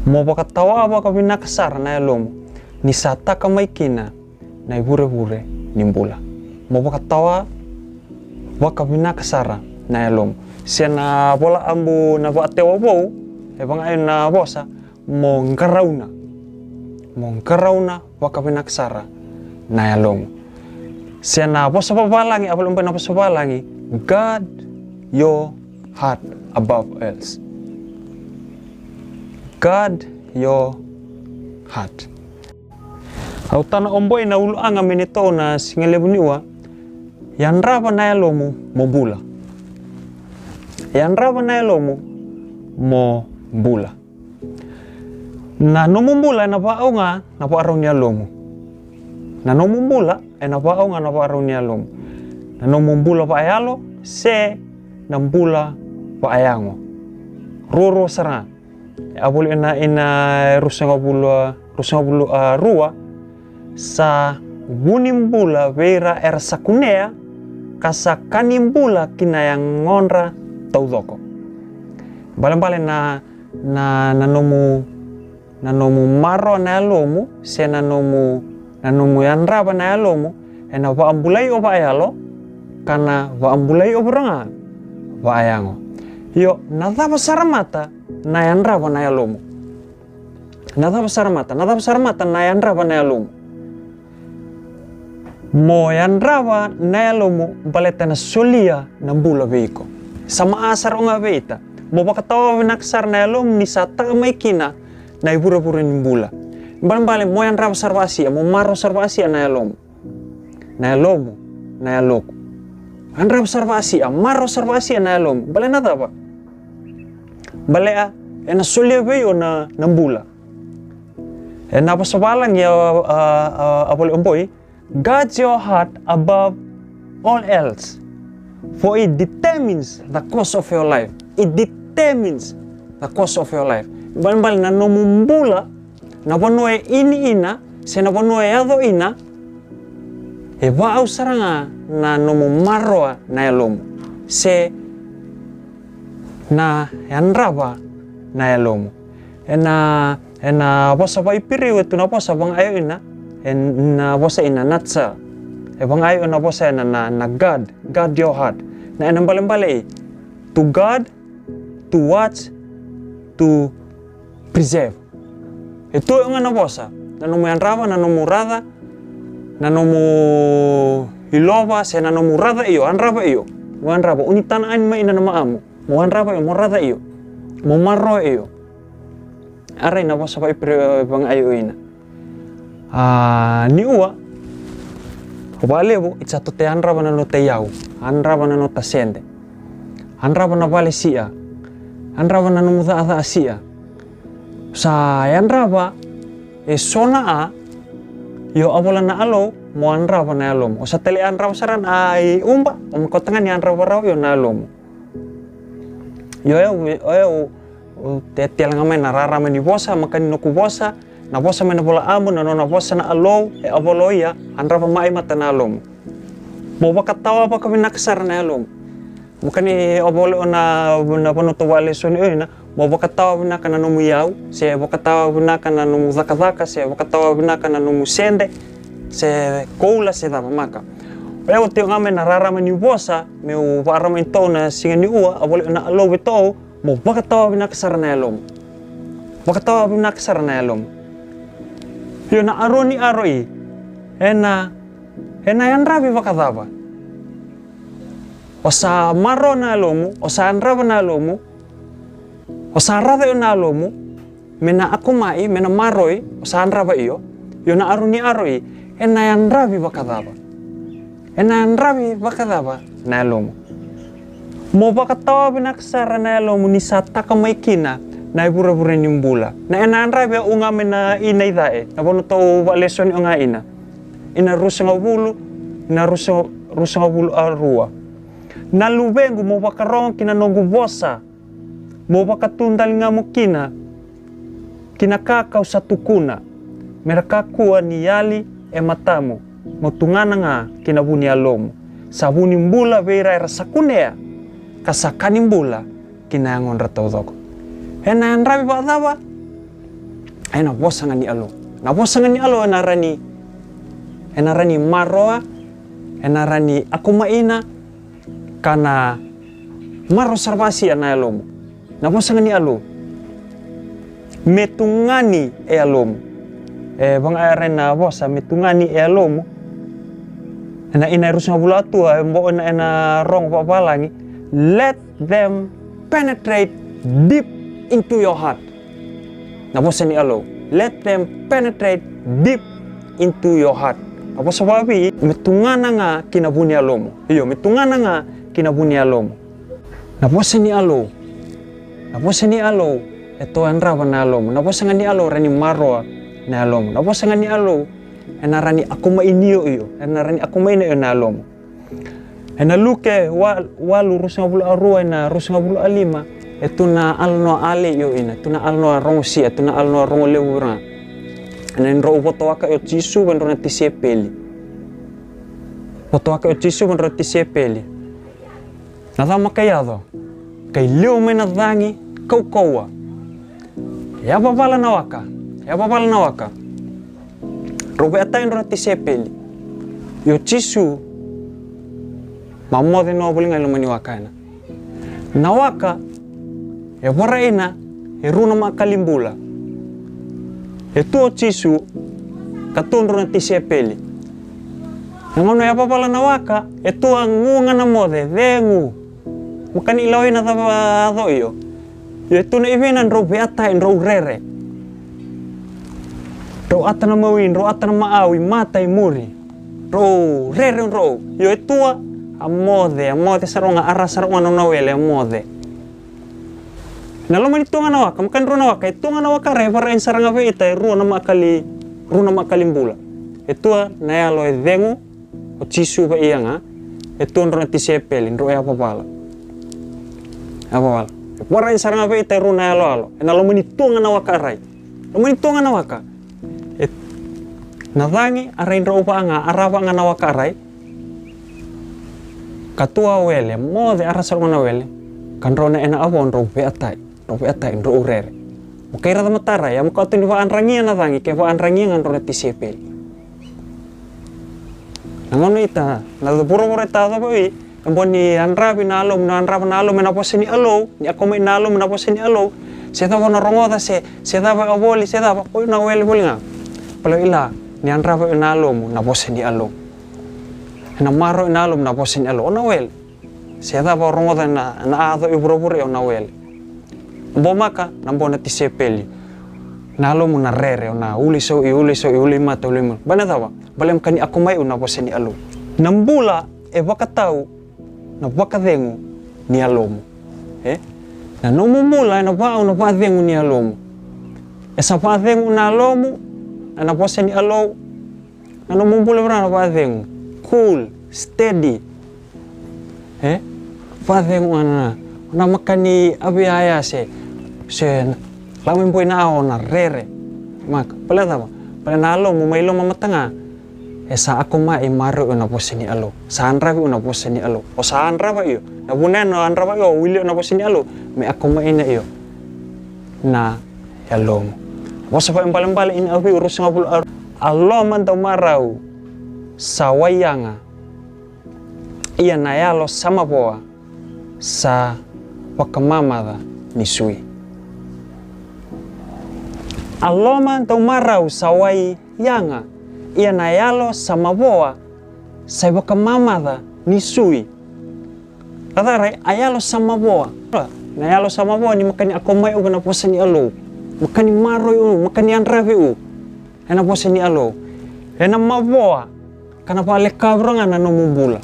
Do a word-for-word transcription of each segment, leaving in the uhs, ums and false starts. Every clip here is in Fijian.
Mo vakatawa vakavinaka sara na yalomu, ni sa taka mai kina na ivurevure ni bula. Mo vakatawa vakavinaka sara na yalomu. Se na vola abu na vakatewa vou, e vagayo na vosa, mo qarauna. Mo qarauna vakavinaka sara na yalomu. Se na vosa vavalagi, a vola beka na vosa vavalagi, guard your heart above else. Guard your heart. Au tana oboi na uluaga me netou na siga levu ni ua, yadrava na yalomu mo bula. Yadrava na yalomu mo bula. Na nomu bula ena vaau ga na vakarau ni yalomu. Na nomu bula ena vaau ga na vakarau ni yalomu. Na nomu bula vakayalo se na bula vakayago. Ruarua sara ga. A voli ena, ena e ruasagavulu, ruasagavulu a rua, sa vu ni bula vei ira era sa kunea, ka sa ka ni bula ki na yagodra taucoko. Balebale na, na, na nomu, na nomu maroroya na yalomu, se na nomu, na nomu yadrava na yalomu, ena vakabulai o vakayalo, ka na vakabulai o vura ga vakayago. Io, na cava sara mada na yadrava na yalomu? Na cava sara mada, na cava sara mada na yadrava na yalomu? Mo yadrava na yalomu baleta ena solia na bula vei iko. Sa ma'a sara ga vei ita. Mo vakatawa vinaka sara na yalomu ni sa taka mai kina na ivurevure ni bula. Balebale mo yadrava sara vakasia, mo maroroya sara vakasia na yalomu. Na yalomu, na yaloku. Yadrava sara vakasia, maroroya sara vakasia na yalomu. Baleta na cava? Baleta ena solia vei iko na, na bula. Ena vosa vavalagi a, a, a, a voli oboi, guard your heart above all else, for it determines the course of your life. It determines the course of your life. Balebale na nomu bula, na vanua e ini ina, se na vanua e yaco ina, e vaau sara ga na nomu maroroya na yalomu, se na yadrava na yalomu. Ena, ena vosa vakaIperiu e tu na vosa vagayo ina, ena vosa ina nutshell. E vagayo ena vosa ena na, na guard, guard your heart. Na ena balebale i, to guard, to watch, to preserve. E tu ga na vosa, na nomu yadrava, na nomu raca, na nomu ilova, se na nomu raca io, yadrava io. Mo yadrava, o ni tana yani mai ina na ma'amu. Mo yadrava io, mo raca io. Mo maroroya io. A rai na vosa vakaIperiu e vagayo ina. A, ni ua, vakalevu, ita sa tote yadrava na nota iyau, yadrava na nota sede, yadrava na vale sia, yadrava na nomu caca'a sia. Sa yadrava e so na a, io a vola na Alou, mo yadrava na yalomu. O sa tale yadrava sara na a i uba, o mo kauta ga ni yadrava rawa io na yalomu. Io, io, io, io, o te tele ga mai na rarama ni vosa, maka ni noqu vosa, na vosa mai na vola abu, na nona vosa na Alou, e a vola o ia, yadrava mai mada na yalomu. Mo vakatawa vakavinaka sara na yalomu. Maka ni o vole o na, na vanua tou vakalesoni o ina, mo vakatawa vinaka na nomu iyau, se vakatawa vinaka na nomu cakacaka, se vakatawa vinaka na nomu sede, se koula, se cava maka. O yau tiko ga mai na rarama ni vosa, meu vakarama i tou na siga ni ua, a vole o na Alou vei tou, mo vakatawa vinaka sara na yalomu. Vakatawa vinaka sara na yalomu. Io na aro ni aro i, ena, ena yadravi vakacava? O sa maroroya na yalomu, o sa yadrava na yalomu, o sa raca io na yalomu, me na ako mai, me na maroi, o sa yadrava io, io na aro ni aro i, ena yadravi vakacava? Ena yadravi vakacava na yalomu? Mo vakatawa vinaka sara na yalomu ni sa taka mai kina na ivurevure ni bula. Na ena yadravi au ga mai na ina i cae, na vanua tou vakalesoni o ga ina. Ina ruasagavulu, ina rusa, ruasagavulu a rua. Na luvequ mo vakarogo ki na noqu vosa, mo vakatudaligamu kina, ki na ka ka'u sa tukuna, me ra kakua ni yali e matamu, mo tugana ga ki na vu ni yalomu. Sa vu ni bula vei ira era sa kunea, ka sa ka ni bula ki na yagodra taucoko. Ena yadravi vakacava? ena vosa ga ni Alou. Na vosa ga ni Alou ena rani, ena rani maroa, ena rani akomaina, ka na maro sara vasia na yalomu. Na vosa ga ni Alou. Me tugani e yalomu. E vagayara na vosa me tugani e yalomu. Ena ina e rusa ga vula atua e bo ena, ena rogo vavalagi. Let them penetrate deep into your heart. Na vosa ni Alou. Let them penetrate deep into your heart. Na vosa vavi me tugana ga ki na vu ni yalomu. Io, me tugana ga ki na vu ni yalomu. Na vosa ni Alou. Na vosa ni Alou e to yadrava na yalomu. Na vosa ga ni Alou rani maroa na yalomu. Na vosa ga ni Alou ena rani akomaini io, io. Ena rani akomaina io na yalomu. Ena Luke wa, walu rusa ga vula a rua ena rusa ga vula a lima. E tu na alanoa a lei io ina. E tu na alanoa rogosia, e tu na alanoa rogo levu vei ira ga. Ena drau votoaka io Jisu vei drau na tisaipeli. Votoaka io Jisu vei drau na tisaipeli. Na cava ma kai yaco? Kai liwa mai na cagi kaukauwa. Yavavala na waka, yavavala na waka. Drau veiatai drau na tisaipeli. Io Jisu ma moce na voli ga i loma ni waka ena. Na waka e varaina e rua na makali bula. E tu o Jisu ka tu drau na tisaipeli. Na gauna e yavavala na waka e tu a gu ga na moce, cegu. Makani ilawai na cava yaco io. Io e tu na ivei na drau veiatai, drau rere. Drau ata na mawi, drau ata na maau i mata i muri. Drau rere drau. Io e tu a moce, a moce sara ga, a ra sara ga na nona wele, a moce. Na loma ni tu ga na waka, makani rua na waka, e tu ga na waka rai, e varaina sara ga vei ita e rua na makali, rua na makali bula. E tu a na yalo e cegu, o Jisu vei ia ga, e tu drau na tisaipeli, drau yavavala. Yavavala. E varaina sara ga vei ita e rua na yaloyalo, ena loma ni tu ga na waka rai. Loma ni tu ga na waka. E, na cagi a rai drau vaa ga, a ra vaa ga na waka rai. Ka tu a wele, moce a ra sara ga na wele. Ka drau na ena avo drau veiatai, drau veiatai, drau rere. Mo kai raca mata rai, a mo kauta ni vaadragia na cagi, ke vaadragia ga drau na tisaipeli. Na gauna ita, na vuravura ita yacova oi, e bo ni yadravi na yalomu, na yadrava na yalomu ena vosa ni Alou, ni akomai na yalomu na vosa ni Alou, se cava na rogoca, se, se cava a voli, se cava, oi na wele voli ga. Pala ila, ni yadrava oi na yalomu na vosa ni Alou. Ena maro oi na yalomu na vosa ni Alou, o na wele. Se cava o rogoca na, na a yaco i vuravura io na wele. Bo maka, na bo na tisaipeli. Na yalomu na rere, o na uli sau i, uli sau i, uli mata, uli mata. Bale na cava? Bale makani akomai u na vosa ni Alou. Na bula e vakatau na vakacegu ni yalomu. E? Na nomu bula ena vaau na vakacegu ni yalomu. E sa vakacegu na yalomu, ena vosa ni Alou, na nomu bula vei ira na vakacegu, cool, steady. E? Vakacegu ga na, na makani avi yaya se, se lako mai boi na ao na rere. Maka, pale cava? Pale na yalomu mai loma mata ga. E sa akomai, maroi io na vosa ni Alou. Sa yadravi io na vosa ni Alou. O sa yadrava io. Na vuna ena yadrava io, o wili io na vosa ni Alou. Me akomaina io. Na yalomu. Vosa vakaibalebale ina Aviu ruasagavulu a rua. A loma dau marau sa wai yaga, ia na yalo sa mavoa sa vakamamaca ni sui. A loma dau marau sa wai yaga, ia na yalo sa mavoa sa vakamamaca ni sui. Ka carai, a yalo sa mavoa. Na yalo sa mavoa ni makani akomai u ena vosa ni Alou. Makani maroi u, makani yadravi u ena vosa ni Alou. Ena mavoa, ka na vakaleka vura ga na nomu bula.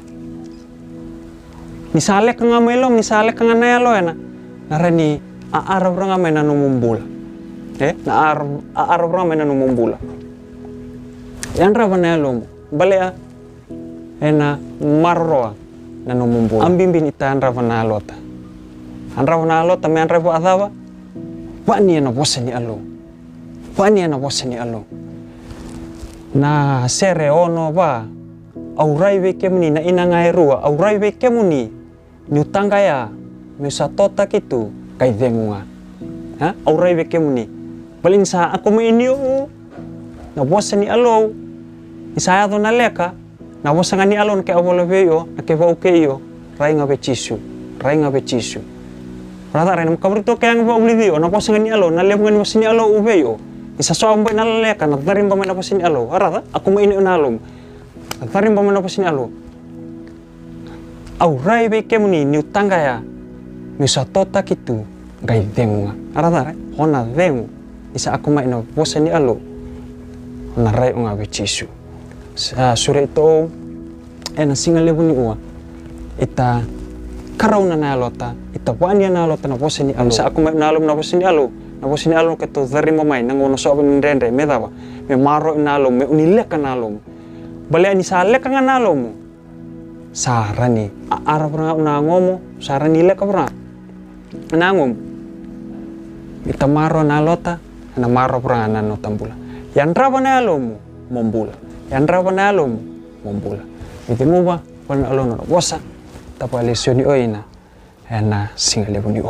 Ni sa leka ga mai loma, ni sa leka ga na yalo ena, na rawa ni aara vura ga mai na nomu bula. E? Na aara, aara vura ga mai na nomu bula. Yadrava na yalomu. Balea ena maroroa na nomu bula. A bibi ni ta yadrava na yalota. Yadrava na yalota, me yadrava a cava? Vani ena vosa ni Alou. Vani ena vosa ni Alou. Na sere ono va, au rai vei kemuni, na ina ga e rua, au rai vei kemuni, niu taqaya, meu sa totaki tu, ka icegu ga. A? Au rai vei kemuni. Baleta ni sa akomai ni o na vosa ni Alou. Ni sa yaco na leka, na vosa ga ni Alou na ke a vola vei o, na ke vau kei o, rai ga vei Jisu, rai ga vei Jisu. Raica, rai na makavaratou ke yaga vakavulici o, na vosa ga ni Alou, na levu ga ni vosa ni Alou u vei o. Ni sa soa bai na leka, na cariba mai na vosa ni Alou. Raica, akomai ni o na Alou. Na cariba mai na vosa ni Alou. Au rai vei kemuni niu taqaya, niu sa totaki tu, qai cegu ga. Raica, o na cegu, ni sa akomai na vosa ni Alou. O na rai o ga vei Jisu. Sa surei tou, ena siga levu ni ua. Ita karauna na yalota, ita vania na yalota na vosa ni Alou. Sa akomai na Alou na vosa ni Alou. Na vosa ni Alou ke tou cariba mai, na gauna sova ni dredre, me cava. Me maro na Alou, me uni leka na Alou. Balea ni sa leka ga na Alou. Sa rani, a ara varaga na yagomu, sa rani leka varaga. Na yagomu. Ita maro na yalota, na maro varaga na nota bula. Yadrava na yalomu, mo bula. Yadrava na yalomu, mo bula. Ni ceguva, vale na Alou na vosa, tava lesoni o ina, ena siga levu ni ua.